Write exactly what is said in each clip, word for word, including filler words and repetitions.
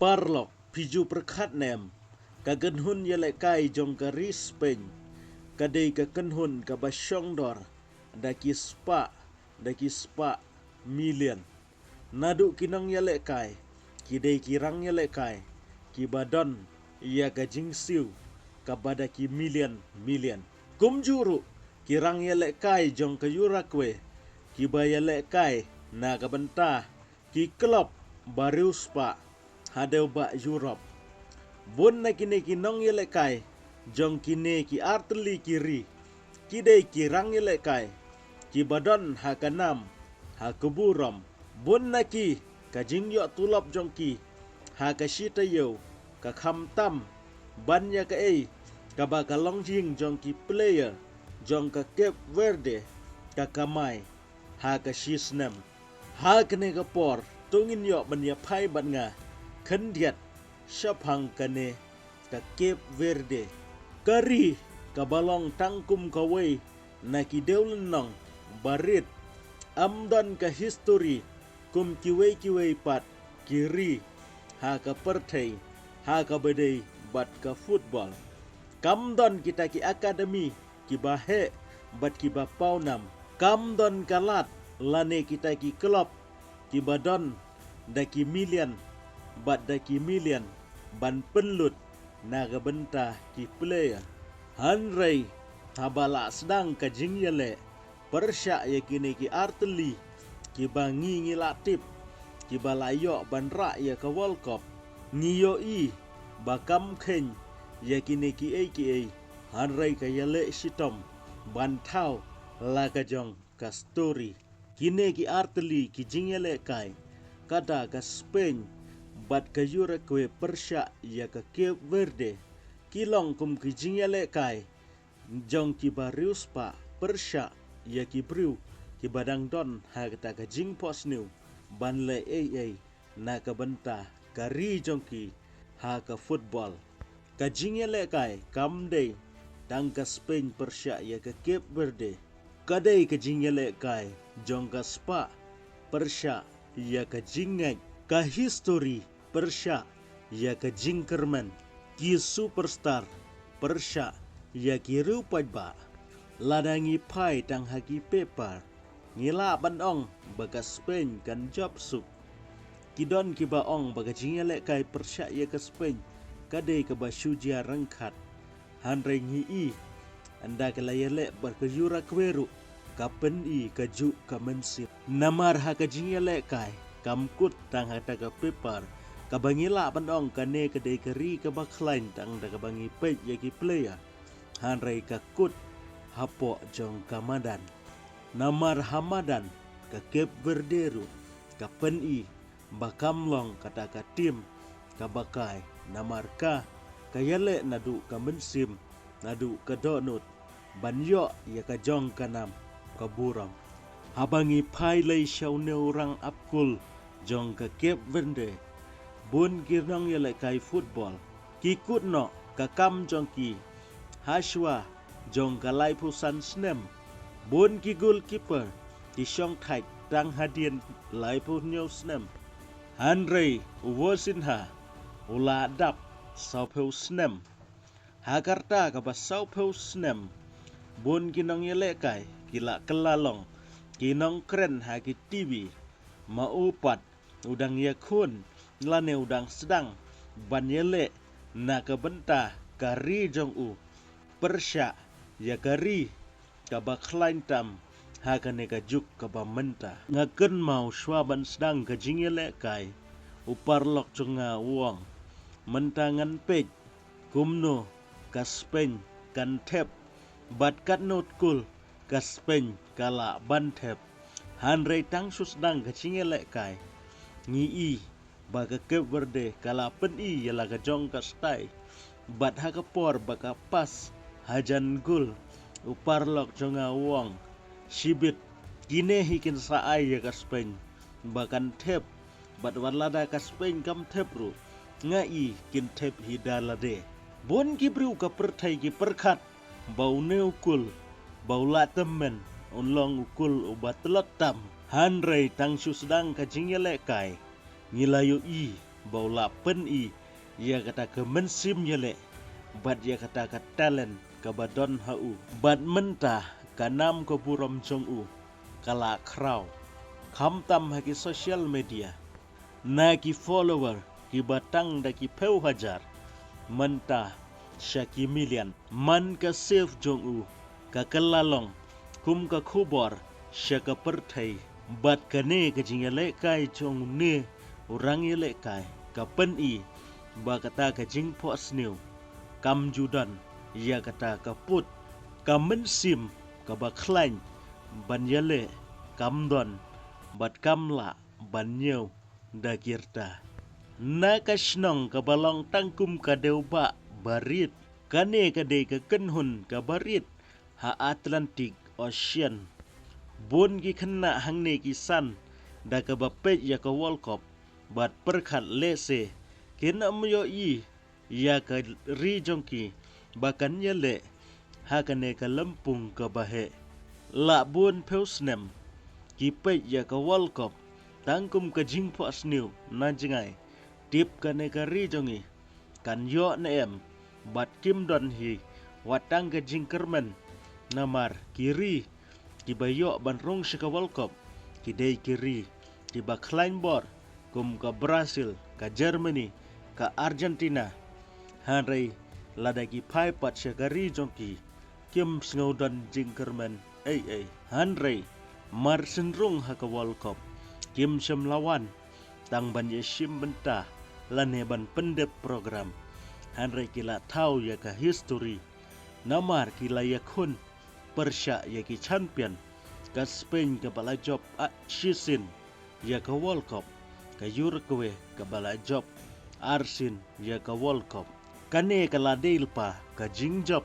Paralok, phi ju pyrkhat ne em, ka kynhun ïalehkai jong ka ri Spain ka dei ka kynhun kaba shongdor da ki spah, da ki spah million. Naduh ki nongïalehkai ki dei ki rangïalehkai kiba don ïa ka jingsiew kaba da ki million million. Kumjuh ruh ki rangïalehkai jong ka Uruguay kiba ïalehkai na ka bynta ki klub ba riewspah ha dewbah Europe. Bun na kine ki nongïalehkai jong kine ki artylli ki ri ki dei ki rangïalehkai kiba don ha ka nam, ha ka burom. Bun na ki, ka jingïoh tulop jong ki ha ka shi taïew ka kham tam ban ïa kaei kaba ka longïing jong ki player jong ka Cape Verde ka kamai ha ka shi snem. Ha kane ka por to ngin ïoh ban ïaphai bad nga khyndiat shaphang kane ka Cape Verde, ka ri kaba long tang kum kawei na ki dewlynnong barit. Ym don ka histori kum kiwei kiwei pat ki ri ha ka pyrthei ha kaba dei bad ka football. Kam don kita ki akademi kiba heh bad kiba pawnam. Kam don ka lad lane kita ki klub kiba don da ki million bad da ki million ban pynlut na ka bynta ki player. Hynrei haba la sdang ka jingïaleh pyrshah ïa kine ki artylli kiba ngi ngi la tip kiba la ïoh ban rah ïa ka World Cup, ngi ïohi ba kam kheiñ ïa kine kiei kiei, hynrei ka ïaleh shitom ban thaw la ka jong ka stori. Kine ki artylli ki jingïalehkai, kata ka Spain bad ka Uruguay pyrshah ïa ka Cape Verde, ki long kum ki jingïalehkai jong kiba riewspah pyrshah ïa ki briew kiba dang don ha kata ka jingphohsniew ban leh ei ei na ka bynta ka ri jong ki ha ka football. Ka jingïalehkai kam dei tang ka Spain pyrshah ïa ka Cape Verde, ka dei ka jingïalehkai jong ka spah pyrshah ïa ka jingngeit, ka histori pyrshah ïa ka jingkyrmen, ki superstar pyrshah ïa ki riew paidbah. Lada ngi phai tang ha ki paper, ngi lah ban ong ba ka Spain kan jop suk. Ki don kiba ong ba ka jingïalehkai pyrshah ïa ka Spain ka dei kaba shu jia ryngkat. Hynrei ngi i, ynda ka la ïaleh bad ka Uruguay ruh, ka pyni kajuh ka mynsiem. Namar ha ka jingïalehkai kam kut tang ha kata ka paper kaba ngi lah ban ong kane ka dei ka ri kaba khlaiñ tang da kaba ngi peit ïa ki player. Hynrei ka kut hapoh jong ka madan. Namar ha madan ka Cape Verde ruh ka pyni ba kam long kata ka tim kaba kai, namar ka, ka ïaleh naduh ka mynsiem, naduh ka dohnud ban ïoh ïa ka jong ka nam ka burom. Haba ngi phai lei sha une u rang ap kul jong ka Cape Verde, bun ki nongïalehkai football ki kut noh ka kam jong ki ha shuwa jong ka laiphew san snem. Bun ki goalkeeper ki shong thait tang hadien laiphew hynñiew snem. Hynrei u Vozinha u la dap sawphew snem. Ha ka rta kaba sawphew snem, bun ki nongïalehkai ki la kylla long ki nongkren ha ki TV, ma u pat u dang ïakhun lane u dang sdang ban ïaleh na ka bynta ka ri jong u pyrshah ïa ka ri kaba khlaiñ tam ha kane ka juk kaba mynta. Nga kynmaw shuwa ban sdang ka jingïalehkai, u paralok jong nga u ong, mynta ngan peit kumno ka Spain kan thep bad katno tkul ka Spain ka lah ban thep. Hynrei tang shu sdang ka jingïalehkai, ngi i ba ka Cape Verde ka la pyni ïa la ka jong ka style. Bad ha ka por ba ka pass hajan goal, u paralok jong nga u ong, shibit, kine hi kin sa ai ïa ka Spain ba kan thep. Bad wat lada ka Spain kam thep ruh, nga i kin thep hi da lade. Bun ki briew ka pyrthei ki pyrkhat ba une u kul ba u la tymmen un long u kul uba tlot tam. Hynrei tang shu sdang ka jingïalehkai, ngi la ïohi ba u la pyni ïa kata ka mynsiem ïaleh bad ïa kata ka talent kaba don ha u. Bad mynta ka nam ka burom jong u ka la khraw, khamtam ha ki social media, na ki follower kiba tang da ki phew hajar mynta sha ki million. Man ka save jong u ka kylla long kum ka khubor sha ka pyrthei. Bad kane ka jingïalehkai jong une u rangïalehkai ka pyni ba kata ka jingphohsniew kam ju don ïa kata ka put, ka mynsiem kaba khlaiñ ban ïaleh kam don bad kam lah ban ñiew da ki rta. Na ka shnong kaba long tang kum ka dewbah barit, kane ka dei ka kynhun kaba rit ha Atlantic Ocean. Bun ki khynnah hangne ki san da kaba peit ïa ka World Cup bad pyrkhat lehse kin ym ïohi ïa ka ri jong ki ba kan ïaleh ha kane ka lympung kaba heh. La bun phew snem ki peit ïa ka World Cup tang kum ka jingphohsniew na jngai, tip kane ka ri jong ngi kan ïoh ne em, bad kim don hi wat tang ka jingkyrmen. Namar ki ri kiba ïoh ban rung sha ka World Cup ki dei ki ri kiba khlaiñ bor, kum ka Brazil, ka Germany, ka Argentina. Hynrei lada ki phai pat sha ka ri jong ki, kim sngew don jingkyrmen ei ei. Hynrei mar shen rung ha ka World Cup, kim shym la wan tang ban ïashim bynta lane ban pyndep program. Hynrei ki la thaw ïa ka history, namar ki la ïakhun pyrshah ïa ki champion, ka Spain kaba la jop ar shisien ïa ka World Cup, ka Uruguay kaba la jop ar sien ïa ka World Cup. Kane ka la dei lypa ka jingjop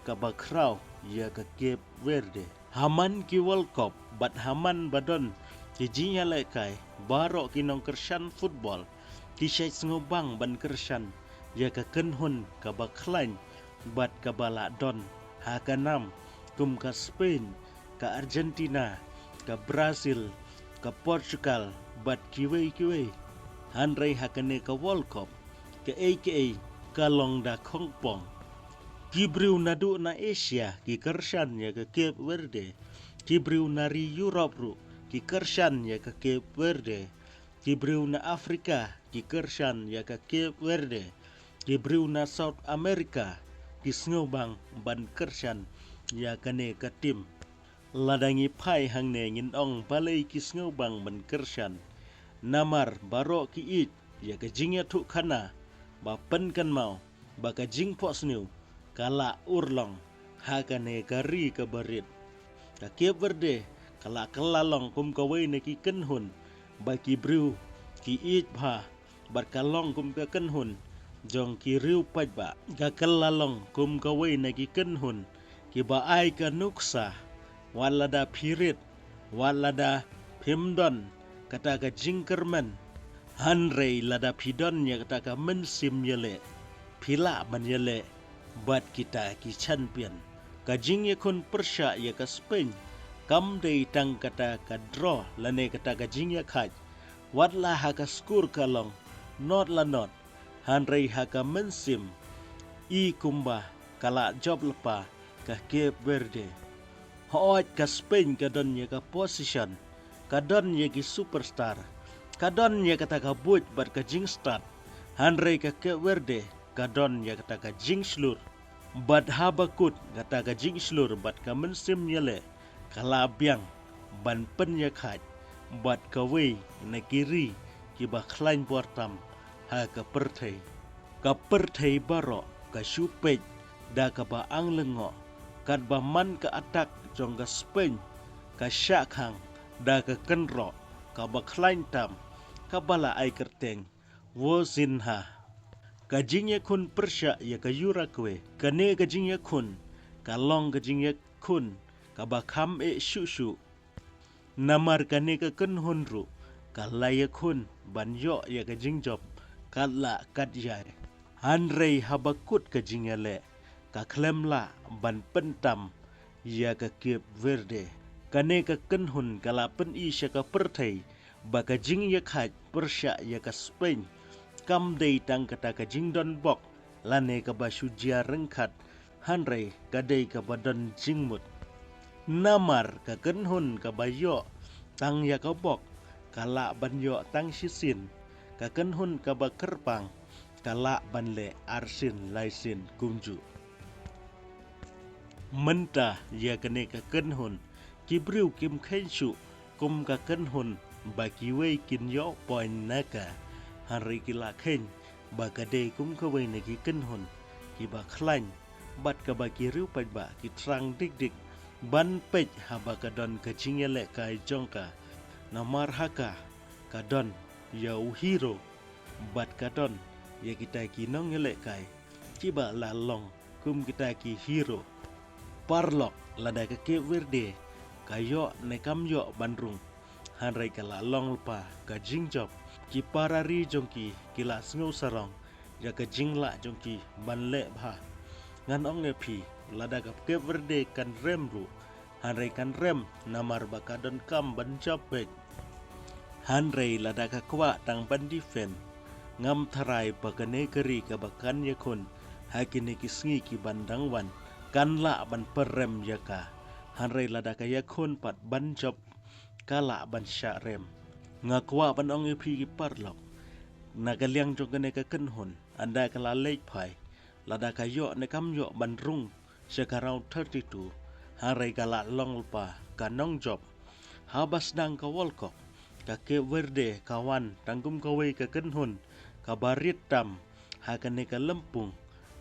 kaba khraw ïa ka Cape Verde. Ha man ki World Cup bad ha man ba don ki jingïalehkai, baroh ki nongkyrshan football ki shait sngewbang ban kyrshan ïa ka kynhun kaba khlaiñ bad kaba la don ha ka nam, kum ka Spain, ka Argentina, ka Brazil, ka Portugal bad kiwei kiwei. Hynrei ha kane ka World Cup, kaei kaei ka long da khongpong. Ki briew naduh na Asia ki kyrshan ïa ka Cape Verde, ki briew na ri Europe ruh ki kyrshan ïa ka Cape Verde, ki briew na Africa ki kyrshan ïa ka Cape Verde, ki briew na South America ki sngewbang ban kyrshan ïa kane ka team. Lada ngi phai hangne ngin ong balei ki sngewbang ban kyrshan. Namar baroh ki ïeit ïa ka jingïathuhkhana ba pynkynmaw ba ka jingphohsniew ka la urlong ha kane ka ri kaba rit. Ka Cape Verde ka la kylla long kum kawei na ki kynhun ba ki briew ki ïeit bha, bad ka long kum ka kynhun jong ki riew paidbah. Ka kylla long kum kawei na ki kynhun kiba ai ka nuksa, wat lada phi rit, wat lada phim don kata ka jingkyrmen. Hynrei lada phi don ïa kata ka mynsiem ïaleh, phi lah ban ïaleh bad kita ki champion. Ka jingïakhun pyrshah ïa ka Spain kam dei tang kata ka draw lane kata ka jingïakhaid. Wat la ha ka skur ka long not la not, hynrei ha ka mynsiem i kumba ka la jop lypa ka Cape Verde. Hooid, ka Spain ka don ïa ka position, ka don ïa ki superstar, ka don ïa kata ka buit bad ka jingstad. Hynrei ka Cape Verde ka don ïa kata ka jingshlur. Bad haba kut kata ka jingshlur bad ka mynsiem ïaleh, ka la biang ban pynïakhaid bad kawei na ki ri kiba khlaiñ bor tam ha ka pyrthei. Ka pyrthei baroh ka shu peit da kaba ang lyngngoh katba man ka attack jong ka Spain ka shah khang da ka kynroh kaba khlaiñ tam kaba la ai kyrteng Vozinha. Ka jingïakhun pyrshah ïa ka Uruguay. Kane ka jingïakhun ka long ka jingïakhun kaba kham eh shuh shuh. Namar kane ka kynhun ruh ka la ïakhun ban ïoh ïa ka jingjop katba lah katba ïai. Hynrei haba kut ka jingïaleh, ka khlem lah ban pyntam ïa ka Cape Verde. Kane ka kynhun ka la pyni sha ka pyrthei ba ka jingïakhaid pyrshah ïa ka Spain kam dei tang kata ka jingdon bok lane kaba shu jia ryngkat, hynrei ka dei kaba don jingmut. Namar ka kynhun kaba ïoh tang ïa ka bok ka lah ban ïoh tang shisien, ka kynhun kaba kyrpang ka lah ban leh arsien laisien kumjuh. Mynta ïa kane ka kynhun, ki briew kim kheiñ shuh kum ka kynhun ba kiwei kin ïoh point na ka, hynrei ki la kheiñ ba ka dei kum kawei na ki kynhun kiba khlaiñ, bad kaba ki riew paidbah ki thrang dik dik ban peit haba ka don ka jingïalehkai jong ka. Namar ha ka ka don ïa u hero, bad ka don ïa kita ki nongïalehkai kiba la long kum kita ki hero. Parlok, lada ka Cape Verde ka ïoh ne kam ïoh ban rung, hynrei ka la long lypa ka jingjop. Ki para ri jong ki ki la sngew sarong ïa ka jinglah jong ki ban leh bha. Ngan ong ïa phi, lada ka Cape Verde kan rem ruh, hynrei kan rem namar ba ka donkam ban jop beit. Hynrei lada ka kwah tang ban defend, ngam tharai ba kane ka ri kaba kan ïakhun ha kine ki sngi ki ban dang wan kan lah ban pynrem ïa ka. Hynrei lada ka ïakhun pat ban jop, ka lah ban shah rem. Nga kwah ban ong ïa phi ki parlok, na ka liang jong kane ka kynhun, ynda ka la leit phai, lada ka ïoh ne kam ïoh ban rung sha ka round thirty-two, hynrei ka la long lypa ka nongjop. Haba sdang ka World Cup, ka Cape Verde ka wan tang kum kawei ka kynhun kaba rit tam ha kane ka lympung.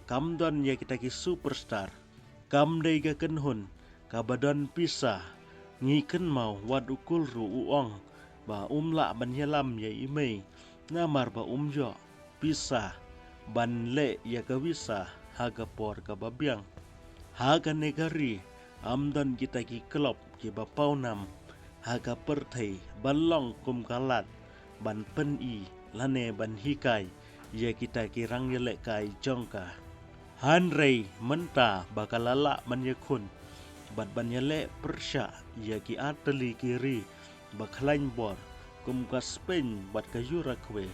Kam don ïa kita ki superstar, kam dei ka kynhun kaba don pisa. Ngi kynmaw wat u Kul ruh u ong ba um lah ban ïalam ïa i mei namar ba um ïoh pisa ban leh ïa ka visa ha ka por kaba biang. Ha kane ka ri, ym don kita ki club kiba pawnam ha ka pyrthei ban long kum ka lad ban pyni lane ban hikai ïa kita ki rang ïalehkai jong ka. Hynrei mynta ba ka la lah ban ïakhun bad ban ïaleh pyrshah ïa ki artylli ki ri ba khlaiñ bor kum ka Spain bad ka Uruguay,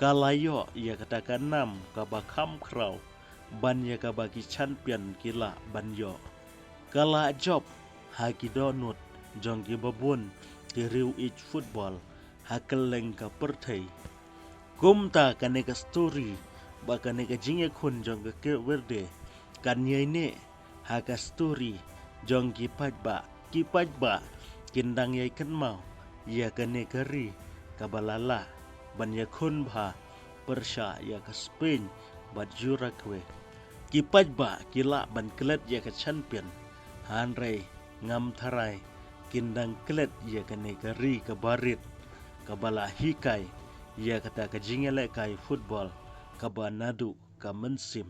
ka la ïoh ïa kata ka nam kaba kham khraw ban ïa kaba ki champion ki lah ban ïoh. Ka la jop ha ki dohnud jong ki babun ki riew ïeit football ha kylleng ka pyrthei. Kumta kane ka story ba kane ka jingïakhun jong ka Cape Verde kan ïai neh ha ka story jong ki paidbah. Ki paidbah kin dang ïai kynmaw ïa kane ka ri kaba la lah ban ïakhun bha pyrshah ïa ka Spain bad Uruguay. Ki paidbah ki lah ban klet ïa ka champion, hynrei ngam tharai kin dang klet ïa kane ka ri kaba rit kaba la hikai ïa kata ka jingïalehkai football kaba naduh ka mynsiem.